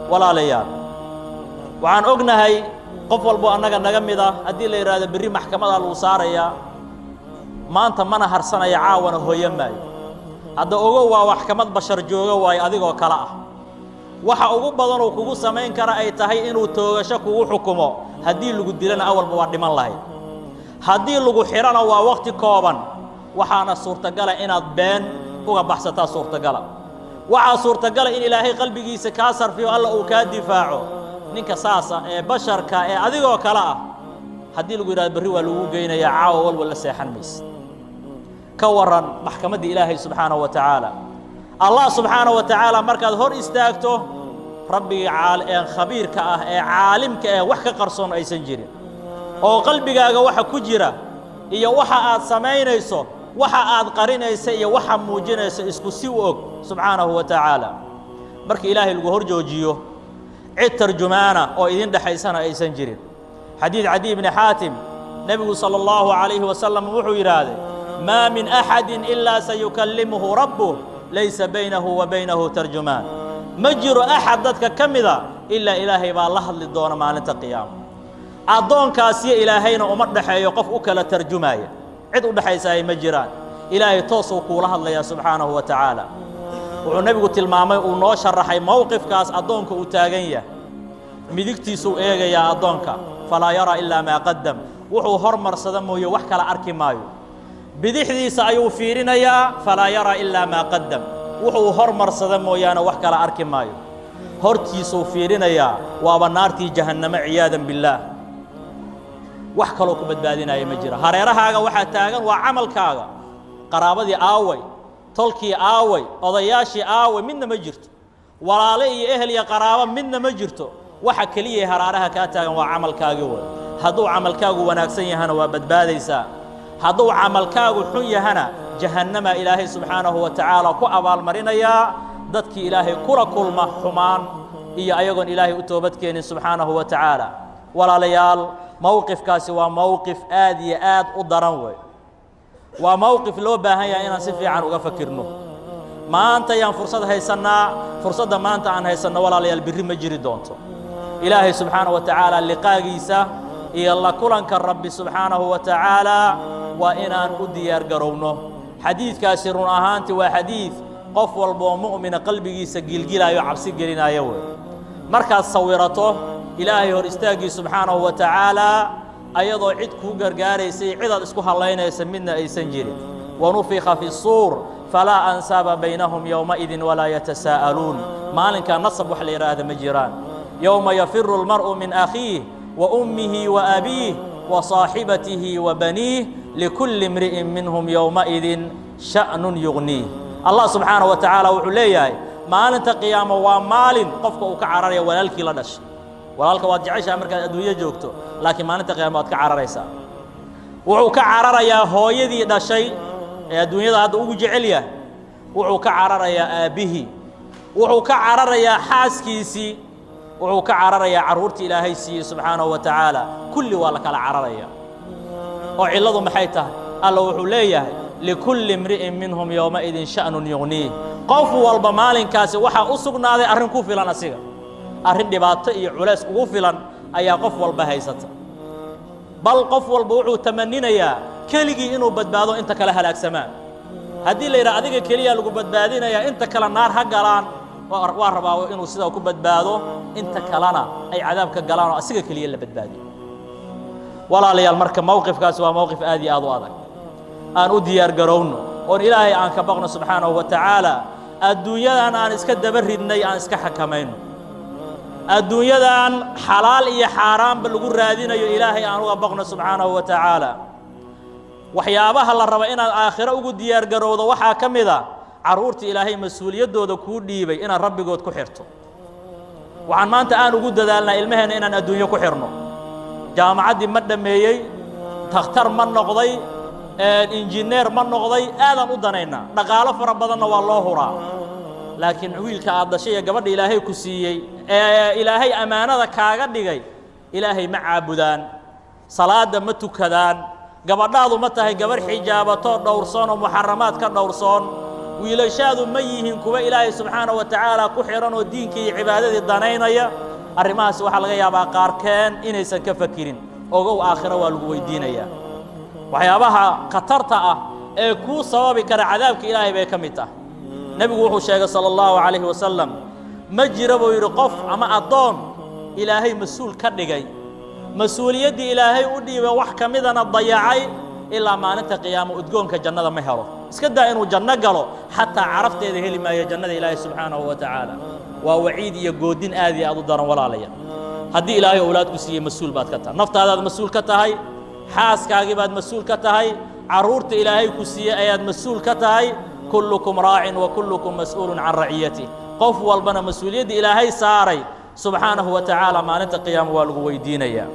Walaalayaal, waxaan ognahay qof walbo annaga naga mid ah haddii la yidhaahdo berri maxkamadaa lagu saarayaa, maanta mana harsanaya, caawana hooyo maayo. Hadda ogow, waa maxkamad bashar jooga waayo adigoo kale ah. Waxa ugu badanuu kugu samayn kara ay tahay inuu toogasho kugu xukumo. Haddii lagu dilana awalba waa dhiman lahayd, haddii lagu xidhana waa wakhti kooban. Waxaana suurtagala inaad been uga baxsataa suurtagala. Waxaa suurtagala in Ilaahay qalbigiisa kaa sarfiyo, Alla uu kaa difaaco. Ninka saasa ee basharka ee adigoo kale ah, haddii lagu yidhahdo berri waa lagu geynayaa, caawa walwal la seexan mayse. Ka warran maxkamaddii Ilaahay subxaanahu wa tacaala? Allah subxaanahu wa tacaala markaad hor istaagto, Rabbigii ee khabiirka ah ee caalimka eh, wax ka qarsoon aysan jirin, oo qalbigaaga waxa ku jira iyo waxa aad samaynayso, waxa aad qarinaysa iyo waxa muujinaysa isku si u og subxaanahu wa tacaala, markii Ilaahay lagu hor joojiyo, cid tarjumaana oo idin dhexaysana aysan jirin. Xadiid Cadiy bni Xaatim, Nebigu salى اllahu عalayhi wasalam wuxuu yidhaahday: maa min axadi ilaa sayukallimuhu rabbuh, laysa baynahu wa baynahu tarjumaan. Ma jiro axad dadka ka mida ilaa Ilaahay baa la hadli doona maalinta qiyaama, addoonkaasiyo Ilaahayna uma dhexeeyo qof u kala tarjumaaya, cid u dhexaysaay ma jiraan. Ilaahay toosuu kuula hadlayaa subxaanahu wa tacaala. Wuxuu Nebigu tilmaamay, uu noo sharaxay mowqifkaas addoonka uu taagan yahay. Midigtiisuu eegayaa addoonka, falaa yaraa ilaa maa qaddam, wuxuu hormarsada mooye wax kala arki maayo. Bidixdiisa ayuu fiirinayaa, falaa yaraa ilaa maa qaddam, wuxuu hormarsada mooyaane wax kala arki maayo. Hortiisuu fiirinayaa, waaba naartii jahannamo, ciyaadan billaah. Wax kaloo ku badbaadinaya ma jira. Hareerahaaga waxaa taagan waa camalkaaga. Qaraabadii aaway? Tolkii aaway? Odayaashii aaway? Midna ma jirto. Walaale iyo ehel iyo qaraabo midna ma jirto. Waxa keliya haraaraha kaa taagan waa camalkaagii way. Hadduu camalkaagu wanaagsan yahana waa badbaadaysaa, hadduu camalkaagu xun yahana jahannamaa Ilaahay subxaanahu wa tacaala ku abaalmarinayaa dadkii Ilaahay kula kulma xumaan iyo ayagoon Ilaahay u toobadkeenin subxaanahu wa tacaala. Walaalayaal, mowqifkaasi waa mowqif aad iyo aad u daran wey. Waa mowqif loo baahan yahay inaan si fiican uga fakirno. Maanta ayaan fursad haysannaa. Fursadda maanta aan haysanno, walaalayaal, birri ma jiri doonto. Ilaahay subxaanahu wa tacaala liqaagiisa iyo la kulanka Rabbi subxaanahu wa tacaala waa inaan u diyaar garowno. Xadiidkaasi run ahaanti waa xadiid qof walba oo mu'mina qalbigiisa gilgilaayo, cabsi gelinaayo wey. Markaad sawirato Ilaahay hor istaaggii subxaanahu wa tacaala, ayadoo cid kuu gargaaraysa iyo cidaad isku hallaynaysa midna aysan jirin. Wanufika fi suur falaa ansaaba baynahum yowmaidin walaa yatasaa'aluun. Maalinkaa nasab wax la yidhaahda ma jiraan. Yowma yafiru اlmar'u min akhiih wa ummihi wa abiih wa saaxibatihi wa baniih, likulli imri'in minhum yowmaidin sha'nun yugniih. Allah subxaanaه wa tacaala wuxuu leeyahay, maalinta qiyaamo waa maalin qofka uu ka cararaya walaalkii la dhashay. Walaalka waad jeceshaha markaad adduunyo joogto, laakiin maalinta qiyama waad ka cararaysaa. Wuxuu ka cararayaa hooyadii dhashay ee adduunyada hadda ugu jecel yahay, wuxuu ka cararayaa aabbihii, wuxuu ka cararayaa xaaskiisii, wuxuu ka cararayaa carruurtii Ilaahay siiyey subxaanahu wa tacaala. Kulli waa la kala cararaya. Oo cilladu maxay tahay? Alla wuxuu leeyahay: likulli imri'in minhum yowmaidin sha'nun yugniih. Qof walba maalinkaasi waxaa u sugnaaday arrin ku filan asiga, arrin dhibaato iyo culays ugu filan ayaa qof walba haysata. Bal qof walba wuxuu tamaninayaa keligii inuu badbaado, inta kale halaagsamaan. Haddii la yidhaha adiga keliya lagu badbaadinayaa, inta kale naar ha galaan, waa rabaa inuu sidaa ku badbaado, inta kalena ay cadaabka galaan oo asiga keliya la badbaadiyo. Walaalayaal, marka mowqifkaasi waa mowqif aad iyo aad u adag. Aan u diyaar garowno oon Ilaahay aan ka baqno subxaanahu wa tacaala. Adduunyadan aan iska daba ridnay aan iska xakamayno. Adduunyadan xalaal iyo xaaraanba lagu raadinayo, Ilaahay aan uga baqno subxaanahu wa tacaala. Waxyaabaha la raba inaad aakhiro ugu diyaar garowdo waxaa ka mid a carruurta Ilaahay mas-uuliyaddooda kuu dhiibay inaad Rabbigood ku xirto. Waxaan maanta aan ugu dadaalnaa ilmaheenna inaan adduunyo ku xirno. Jaamacaddii ma dhammeeyey? Takhtar ma noqday? Injineer ma noqday? Aadaan u danaynaa, dhaqaalo fara badanna waa loo huraa. Laakiin wiilka aad dhashay iyo gabadha Ilaahay ku siiyey ee Ilaahay ammaanada kaaga dhigay, Ilaahay ma caabudaan? Salaadda ma tukadaan? Gabadhaadu ma tahay gabarh xijaabatoo dhowrsoon oo muxaramaad ka dhowrsoon? Wiilashaadu ma yihiin kuwa Ilaahay subxaanaه wa tacaala ku xihan oo diinkii iyo cibaadadii danaynaya? Arrimahaas waxaa laga yaabaa qaarkeen inaysan ka fakirin. Ogow, aakhiro waa lagu weydiinayaa. Waxyaabaha khatarta ah ee kuu sababi kara cadaabka Ilaahay bay ka mid tahay. Nebigu wuxuu sheegay salى اllahu calayhi wasalam, ma jira buu yidhi qof ama addoon Ilaahay mas-uul ka dhigay, mas-uuliyaddii Ilaahay u dhiibay wax ka midana dayacay, ilaa maalinta qiyaamo udgoonka jannada ma helo. Iska daa inuu janno galo, xataa carafteeda heli maayo jannada Ilaahay subxaanahu wa tacaala. Waa waciid iyo goodin aad iyo aad u daran. Walaalaya, haddii Ilaahay owlaad ku siiyey, mas-uul baad ka tahay. Naftaadaad mas-uul ka tahay, xaaskaagii baad mas-uul ka tahay, carruurta Ilaahay ku siiyey ayaad mas-uul ka tahay. Kullukum raacin wa kullukum mas'uulun can raciyatih. Qof walbana mas-uuliyadda Ilaahay saaray subxaanahu wa tacaala maalinta qiyaama waa lagu weydiinayaa.